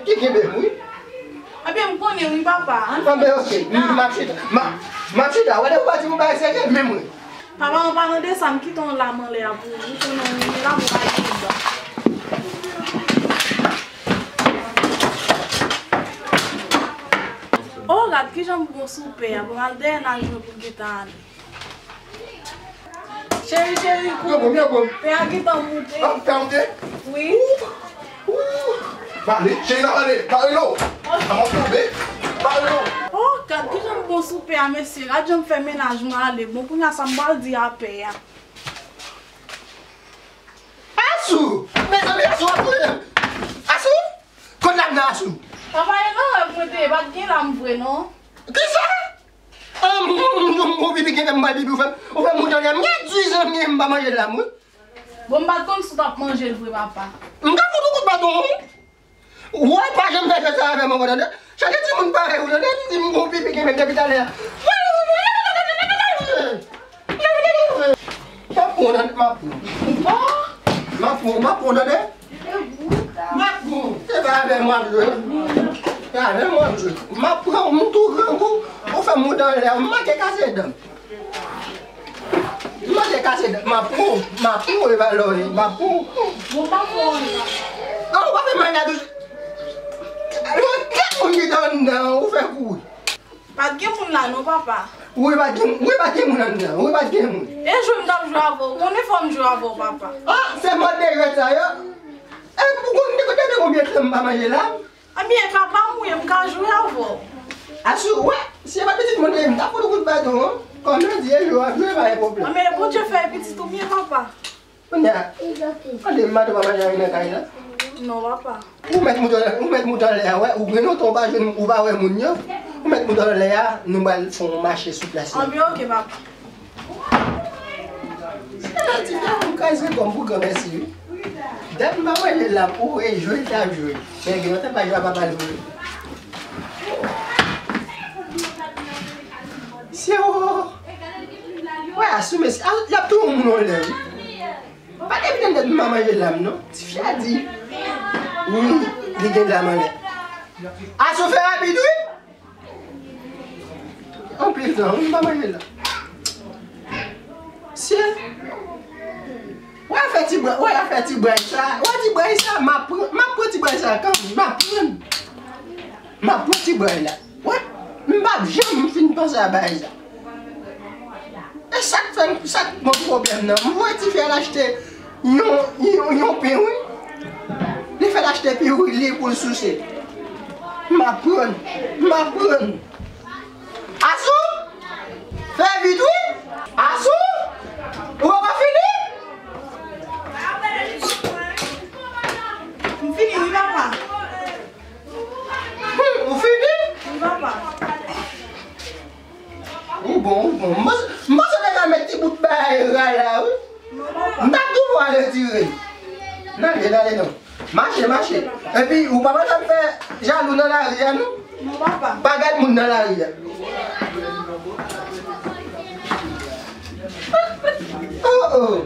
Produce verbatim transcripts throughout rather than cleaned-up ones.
Ki kenbe m, wi. Ebyen, m konnen, wi, papa. Ann fè ti chita. M ap chita. M ap chita. Wè, depi w pa di m yon bagay serye, menm wi. Papa, anpalan de sa, m kite yon lam anlè a pou ou. Ou konnen yon lam ou pa gen anba. O, gad kijan m bon sou pè a. Bon, al dèyè n al jwe pou gita ale. Cheri, cheri, kouri. Pè a gentan moute. Ah, pè a moute? Wi. Ooh, ooh. Pale, cheri, n ap pale. Pale non. An ap tonbe. Pale non. Oh, gad kijan m bon sou pè a, mesye. Gad jan m fè mennaj mwen ale. Bon, kounye a sa m pral di a pè a. Asou! Mezanmi, Asou ap touye m. Asou! Kot lam nan, Asou? Papa, e nan rèv mwen te ye, pa t gen lam vre non. Kisa? An, m, m, m, m, ou pipi kenbe m bay pipi, ou fè, ou fè m moute anlè. M gen diz an m pa manje lam, wi. Bon, m pa t konn si w t ap manje l vre, papa. M ka fout ou kout baton, wi. Ou pa janm fè jwèt sa avè m ankò, tande. Chak timoun parèy ou, tande, di m ou pipi kenbe m depi talè a. M ap pran w, tande, m ap pran w. M ap pran w, m ap pran w, tande. M ap pran w. Se pa avè m w ap jwe. Se avè m w ap jwe. M ap pran w, m tou grangou. Ou fè m moute anlè, m manke kase dan. M manke kase dan. M ap pran w, m ap pran w, e pa lòye, m ap pran w. Bon, pa fè anyen. An, ou pa fè mal la tou. Yon kèk moun ki te anndan an, ou fè kouri. Pa t gen moun la non, papa. Wi, pa t gen, wi, pa t gen moun anndan. Wi, pa t gen moun. E jwe m t ap jwe avè w. Konnen fò m jwe avè w, papa. Ah, se mòd de jwèt sa yo. E pou konn de kote de konbyen tan m pa manje lam? Ebyen, papa m wi, m ka jwe avè w. Asou, wè, si e pa pitit moun li ye, m ta fout ou kout baton, an. Kòm yo di, e jwe w ap jwe, pa gen pwoblèm. Ebyen, Bondye fè e pitit ou m ye, papa. Kounye a, mande m maten w pa manje anyen nan kay la? Non, papa. Ou mèt moute, ou mèt moute anlè a, wè, ou gen lontan ou pa jwenn, ou pa wè moun yo. Ou mèt moute anlè a, nou pral fè yon mache sou plas la. Anben, oke, papa. Se la ti fè m kraze kò m pou granmèsi, wi. Dat m pa manje lam, ou e jwe l t ap jwe. Men gen lontan m pa jwe a papa l vre. Se o. Wè, Asou, mesye, a, y ap touye yon moun yon lè, wi. Pa depi nan dat m pa manje lam, non. Ti fi a di, wi, li gen lam anlè. Asou fè rapid, wi. Anpil tan, wi, m pa manje lam. Sye. Wè afè ti bray, wè afè ti bray sa. Wè ti bray sa, m ap pran, m ap pran ti bray sa kanmenm, m ap pran. M ap pran ti bray la. Wè, m p ap janm fin panse a bagay sa. E sa k fè m, sa k ban m pwoblèm nan. M voye ti fi a l achte yon, yon, yon pen, wi. Li fè l achte pi wi li pou l souse. M ap pran, m ap pran. Asou! Fè vit, wi! Asou! Ou poko fini? M fini, wi, papa. Hmm, ou fini? Wi, papa. Ou bon, ou bon. M panse, m panse w te ka met ti bout bagay ra la, wi. M t ap tou pral retire. N ale, n ale non. Mache, mache. Epi, ou pa pral ap fè jalou nan lari a, non? Non, papa. Pa gad moun nan lari a. Oh, oh.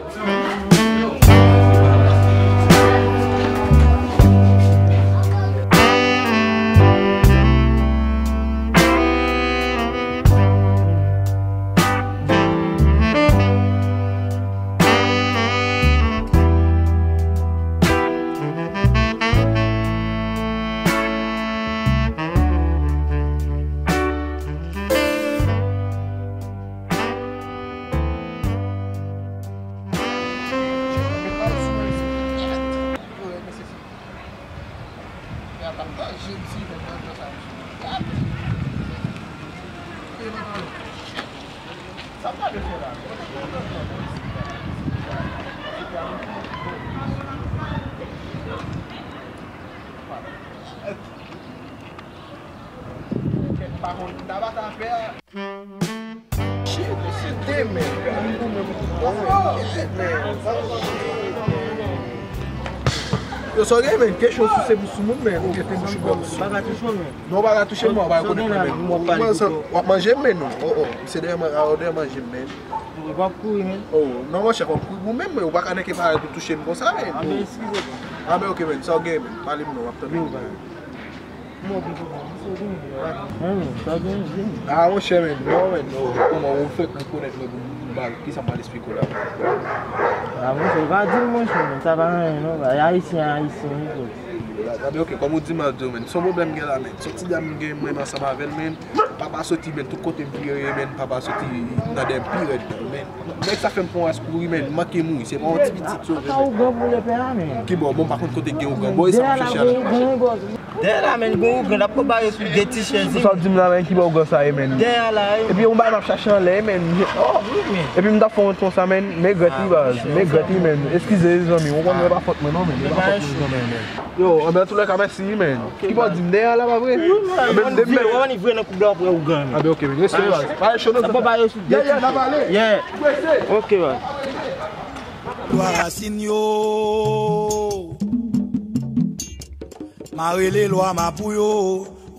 Shit, se demen. Yo, sa w gen, men? Kesyon sou se pou sou moun, men. Ou gen te bouch ou bò. Pa ka touche w, men. Non, w pa ka touche mwen, w pa konnen mwen, men. W ap manje, men, non. Oh, oh. Se dèyè manje, men. Ou p ap kouri, men. Oh, non, monchè, w ap kouri ou menm, men ou pa ka nèke parèt ou touche m konsa, men. Ah, men, eskize, men. Ah, men, oke, men. Sa w gen, men? Pale m, non, w ap tande. Yo, ba. Mwen, sa gen, gen. Ah, monchè, men, non, men, non. Kòman ou fèk rekonèt mwen pou m ba, kisa m pral eksplike w la? Ah, monchè, ou pa di m, monchè, men, sa pa anyen, non, ba, ayisyen, ayisyen, wi, bro. Ah, ben, ok, kòm ou di m, al di w, men, se yon pwoblèm gen la, men. Se yon ti dam gen, mwen, ansanm avè l, men. Papa soti, men, tout kote m vire, men, papa soti nan dèyè m pi rèd, men. Nèg sa fè m pran ras kouri, men, m manke mouri, se pa yon ti pitit sove, men. Ki bò, bon, m pa konn kote gen ougan. Bon, e sa m ap chèche a la. Dèyè la, men, gon ougan, l ap konbare sou de ti chèz. Sa w di m la, men, ki bò ougan sa ye, men? Dèyè la, wi. Epi yon bagay m ap chache anlè, men. Oh, wi, men. Epi m t ap fè yon konsa, men, m regrèt li, baz. M regrèt li, men. Eskize, zanmi, w konn, e pa fòt mwen, non, men. E pa fòt mwen, non, men. Yo, anben, antoulèka, mèsi, men. Ki bò di m dèyè la, pa vre? Anben, m de men. Ou vini vre nan koub la, w ap wè ougan, men. Anben, ok, men. Respè, baz. Pa jwe nou. Sa pa ba yo sou de ti chèz. Yeah, yeah, n ap ale. Yeah. Ok, baz. Lwa rasin yo. M a rele lwa mapou yo.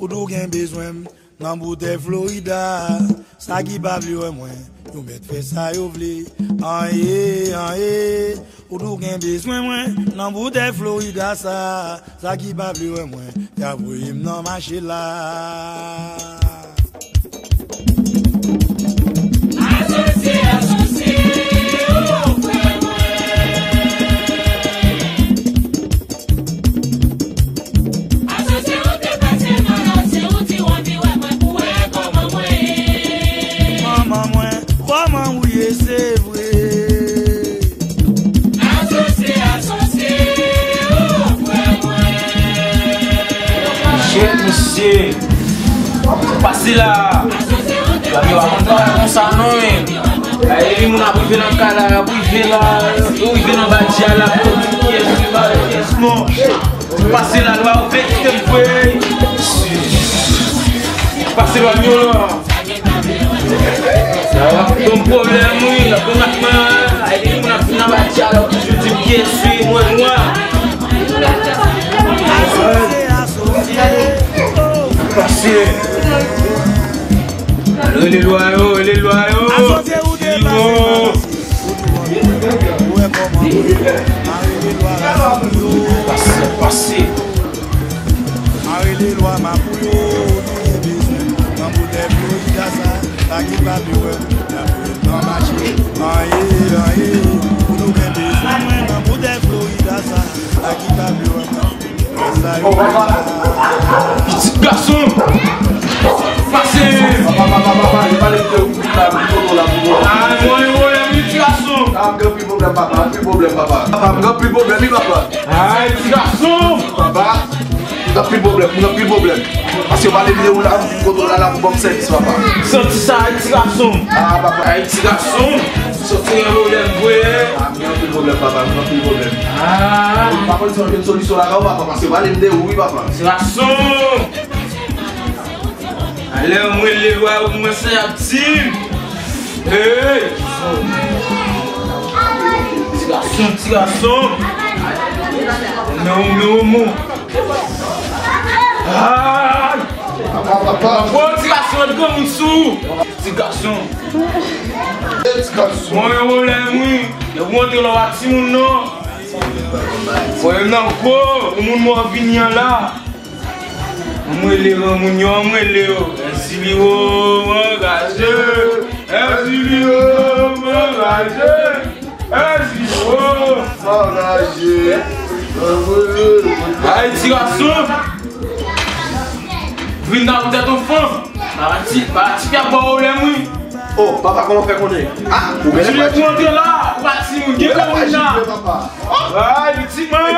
Ou tou gen bezwen m nan boutèy Florida. Sa ki pa vle wè mwen, yo mèt fè sa yo vle. Anyen, anyen, ou tou gen bezwen mwen nan boutèy Florida sa. Sa ki pa vle wè mwen, y a voye m nan mache la. Asosye, asosye, ou frè mwen. Asosye, ou te pase malad, se ou di w anvi wè mwen pou wè kòman mwen ye. Manman mwen, kòman ou ye, se vre? Asosye, asosye, o frè mwen. Chèf, mesye. Pase la. Gade, w ap konn travay konsa, non, men. Gade, li moun ap rive nan kay la, ap rive la, yo rive nan badja la, pou di pyès, li ba pyès, non. Pase la, lwa, ou fè kite m vre. Pase lwa, yo la. Sa va fè yon pwoblèm, wi. L ap vin ak mwen. Ay, li moun ap vin anba dyalòg, toujou di pyès, wi, mwen, mwen. Pase. Rele lwa yo, rele lwa yo. Yo. Pase, pase. M a rele lwa mapou yo, nou gen bezwen nan boutèy Florida sa, sa ki pa vle wè m nan mache. Anyen, anyen, pou nou gen bezwen mwen nan boutèy Florida sa, sa ki pa vle wè m nan sa yo. Pitit gason, pase. Papa, papa, papa, li pale de ou la, pou koto la, pou koto. Ah, mwen, mwen, pitit gason. Ah, m gen anpil pwoblèm, papa, anpil pwoblèm, papa. Papa, m gen anpil pwoblèm, wi, papa. Ay, ti gason! Papa, m gen anpil pwoblèm, m gen anpil pwoblèm. Paske yo pale m de ou la, m vin kote w la, la pou ban m sèvis, papa. Santi sa, ay, ti gason! Ah, papa. Ay, ti gason! Santi gen pwoblèm vre. Ah, m gen anpil pwoblèm, papa, m gen anpil pwoblèm. Ah! M pa konn si w gen solisyon lakay ou, papa, paske yo pale m de ou, wi, papa. Ti gason! Alè, mwen rele lwa, mwen se y ap di m. Hey! Ti gason, ti gason. Men ou, men ou, men ou. Ay! Papa, papa. Bon, ti gason, granmoun sou. Ti gason. Hey, ti gason. Mwen, mwen, mwen, wi. Yo, mwen, te lò a timoun, non. Mwen, nan gwo, moun mò vini an la. Mwen rele granmoun yo, mwen rele yo. Èzili o, anraje. Èzili o, anraje. Èzili o, anraje. Ay, ti gason. Vin nan tèt yon fanm. Pa ti, pa ti fè bò ou lè mwen. Oh, papa, kòman fè konnen? Ah, ou bèlè pa jile. Ou antre la, ou pa timoun, gen granmoun la. Papa. Ay, pitit mwen,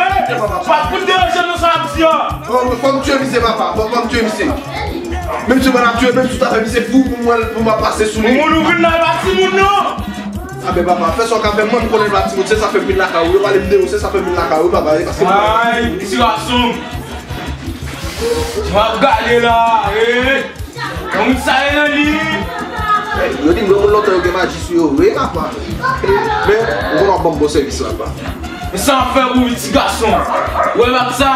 pa pou deranje nou sa ap di a. Fò, fò m tiye misye, papa. Fò, fò m tiye misye. Menm si w pa t ap tiye, menm si w ta fè misye fou pou mwen, pou m ap pase sou li. Moun ou vin la, pa timoun non. A ben, papa, fè sa w ka fè, mwen m konnen pa timoun, se sa fè m vin lakay ou, yo pale m de ou, se sa fè m vin lakay ou, papa, e paske. Ay, ti gason. M ap gade la, e. Yon moun sa ye nan li. Yo di m granmoun lontan yo gen maji sou yo vre, papa. Men, ou konn w ap ban m bon sèvis la, papa. Men sa m ap fè pou ti gason. Ou wè m ap sa,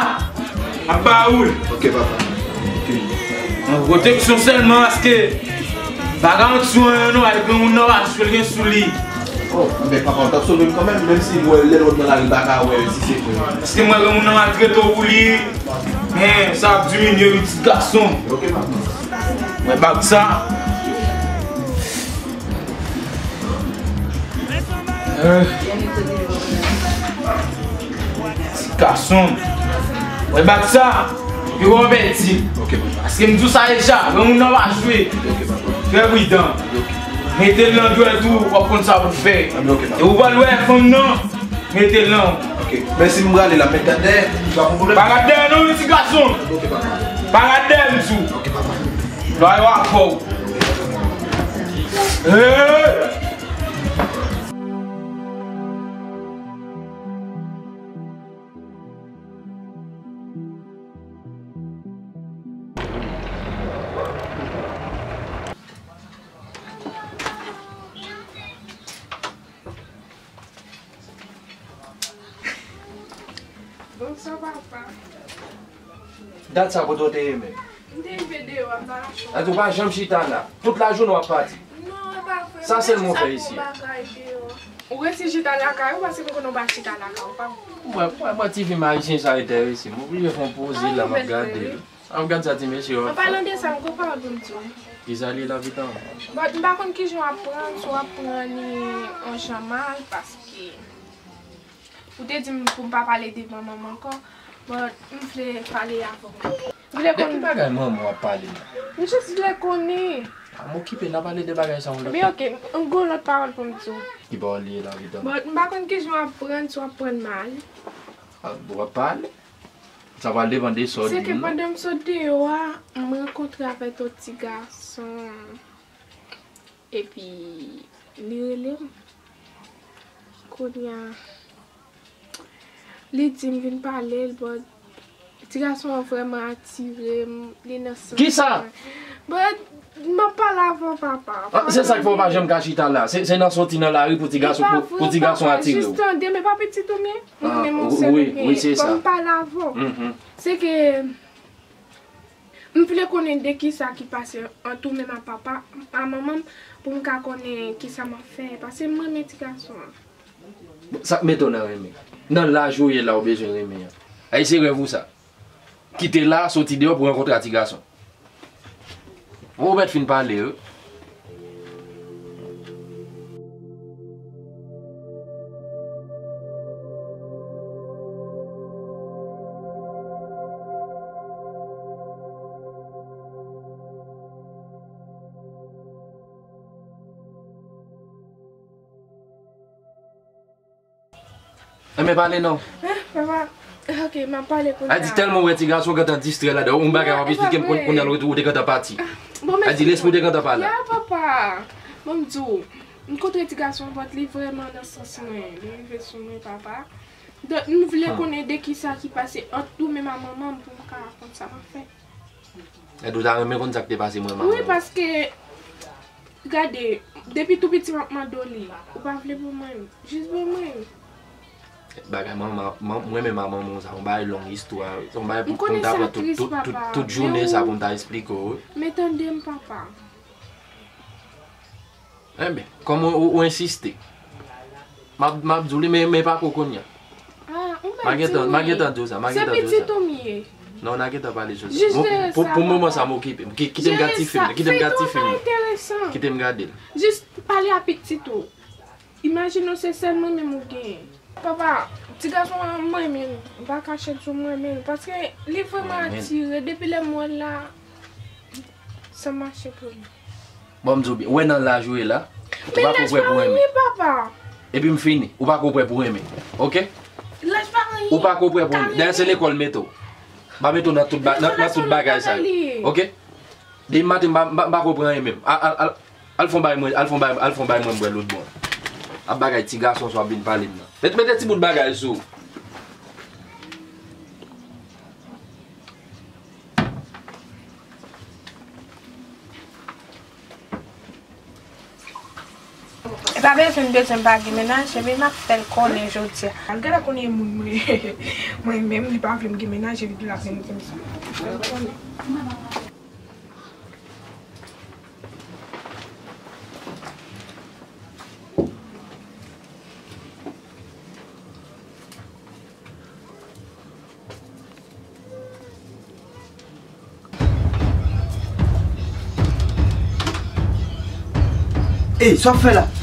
m ap ba ou l. Ok, papa. Ok. Nan pwoteksyon sèlman, paske pa garanti w anyen non, ay granmoun nan pa jwe l gen sou li. Oh, men papa, w t ap sove m kanmenm, menm si m wè lè lòt nan lari m pa ka wè si se vre. Paske m wè granmoun nan maltrete w pou li. Hen, sa ap diminye wi ti gason. Mwen bag sa. Eh. Ti gason. Mwen bag sa. Yo konpèti. Paske m di w sa deja, granmoun nan pa jwe. Trè pridan. Mete l nan dwèt ou, w ap konn sa pou w fè. E ou pral wè fanm nan. Mete l nan. Ok. Mèsi, m prale la, mèt gad dèyè. Pa gen pwoblèm. Pa gad dèyè non, ti gason. Ok, papa. Pa gad dèyè m di w. Ok, papa. Lwa yo avè w. Hey! Bonswa, papa. Dat sa kote w te ye menm? M te rive deyò a, m t al achte yon bagay. Ou pa janm chita la. Tout lajounen w ap pati. Non, e pa vre. Sa sèlman w fè isi a. Ou resi chita lakay ou, paske m konnen w pa chita lakay ou, pa vre? Mwen, mwen, mwen, ti fi ayisyen sa enterese m. M oblije fè yon poze la, m ap gade l. An, gad sa ti mesye yo ap fè. An palan de sa, m gon pawòl pou m di w. Kisa li ye lavi tan? But, m pa konn kijan w ap pran, si w ap pran li yon jan mal, paske ou te di m pou m pa pale devan manman ankò, but m vle pale avè w. M vle konnen. De ki bagay manman w ap pale la? M jis vle konnen. A, m okipe, n a pale de bagay sa yon lòt. Men ok, m gon lòt pawòl pou m di w. Ki pawòl li ye lavi tan? But, m pa konn kijan w ap pran, si w ap pran mal. A, w ap pale? Sa pral depann de sa w di m nan. Se ke pandan m sot deyò a, m rankontre avèk yon ti gason. Epi, li rele m. Kounye a, li di m vin pale l, but ti gason an vrèman atire m, li nan sans mwen. Kisa? But, m ap pale avè w, papa. Ah, se sa k fè w pa janm ka chita la. Se, se nan soti nan lari pou ti gason, pou, pou ti gason atire w. Jis tande, men pa pitit ou m ye? Mwen menm yon sèl ou genyen. Ban m pale avè w. Se ke m vle konnen de kisa ki pase ant ou menm a papa, a manman m, pou m ka konnen kisa m ap fè. Paske m renmen ti gason an. Sa k mete w nan renmen? Nan laj ou ye la, ou bezwen renmen an. Ay, se rèv ou sa. Kite la, soti deyò pou rankontre a ti gason. Ou mèt fin pale, wi. Enben, pale non. Ah, papa. Ok, m ap pale kounye a. A di tèlman w wè ti gason w gentan distrè ladan. Yon bagay w ap esplike m kounye a, ou te gentan pati. A di lespri w te gentan pa la. Ya, papa. Bon, m di w, m kontre ti gason, but li vrèman nan sans mwen. Li rive sou mwen, papa. Donk, m vle konnen de kisa ki pase ant ou menm a manman m pou m ka konn sa m ap fè. Èske w ta renmen konn sa k te pase mwen, manman? Wi, paske, gade, depi tou piti m ap mande w li, ou pa vle pou mwen, jis pou mwen. Bagay manman, man-, mwen menm a manman w sa, yon bagay long istwa, se yon bagay pou, pou m ta pran tout, tout, tout, tout jounen sa pou m ta esplike w, wi. Men tande m, papa. Enben, kòm ou, ou, ou ensiste, m ap, m ap di w li, men, men pa ko kounye a. Ah, ou mèt di m wi. M a gentan, m a gentan di w sa, m a gentan di w sa. Se pitit ou m ye. Non, n a gentan pale sou sa. Jis jere sa, papa. Pou, pou moman sa, m okipe. Ki-, kite m gad ti fim nan, kite m gad ti fim nan. Jere sa, fè tou pa enteresan. Kite m gade l. Jis pale a pitit ou. Imajine w se sèl mwen menm ou genyen. Papa, ti gason an, m renmen l. M pa kache di w m renmen l. Paske li vrèman atire. Depi lè m wè l la, sa mache pou li. Bon, m di w byen, ou wè nan laj ou ye la, ou pa ko prè pou renmen. Men laj pa anyen, papa. Epi m fini, ou pa ko prè pou renmen. Ok? Laj pa anyen. Ou pa ko prè pou renmen. Dayè se lekòl mete w. M pa mete w nan tout ba-, nan, nan tout bagay sa yo. Ok? Demen maten, m pa, m pa, m pa ko pran renmen. Al, al, al, al fè yon bagay mwen, al fè yon bagay, al fè yon bagay mwen m bwè lòt bò. Ap bagay ti gason sa w ap vin pale m nan. Met, mete ti bout bagay sou ou. E pa bezwen m bezwen m pa gen mennaj, ebyen m ap fè l konnen jodi a. Al gade kounye moun mwen, mwen menm, li pa vle m gen mennaj, epi l ap vin di m sa. Fè l konnen. Ey, sa w ap fè la?